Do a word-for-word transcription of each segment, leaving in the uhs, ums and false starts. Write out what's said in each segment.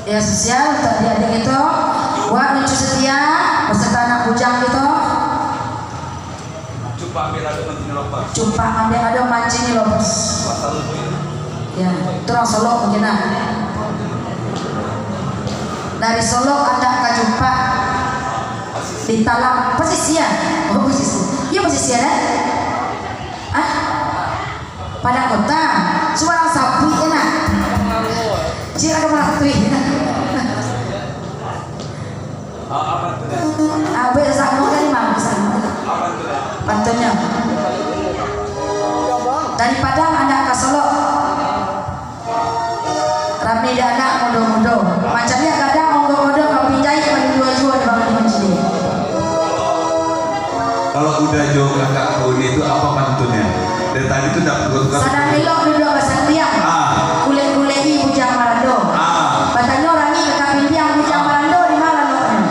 Ya, sosial untuk adik-adik kito, buat Ncuy Setia beserta anak bujang kito. Cupak ambiak ado, mancing ni lopas. Cupak ambiak ado, mancing ni lopas. Pasal tu ya. Ya, itu urang Solok mungkin lah. Dari Solok andak ka Cupak. Di Talang, pasisia. Oh, pasisia. Iyo, pasisia, eh? Ah? Padang Kota. Subarang sabuik, enak. Cik, ada maratuih. Ah, baik, samo tadi, Mam, samo. Pantunnyo. Dari Padang andak ka Solok. Rami di anak mudo-mudo. Mancaliak gadang onggo-onggo, mapinjai manjua-jua di bangku mancini. Kalau Uda jo kakak ko ini tu, apa pantunnyo? Dari tadi tu ndak tukar-tukar. Sadang elok duduak basantiang. Ah. Kulek-kuleki bujang marando. Ah. Batanyo rangik ka kapindiang, bujang marando di ma laloknyo?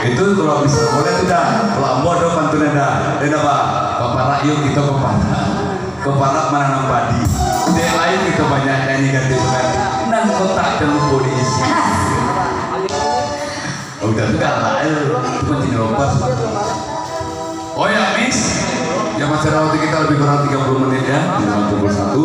Itu kalau bisa boleh tu dah. Kalau ambo ado pantunnyo dah. Dia dah, Pak. Paparak yuk, kita paparak. Paparak mananam padi. Dek lain kita banyak nyanyi ganti-ganti. Nan kotak jan lupo diisi. Udah tu galak, eh. Itu kan jadi lompat. Oh ya, Miss. Yang masih rawati kita lebih kurang tiga puluh menit ya. Di dalam pukul satu.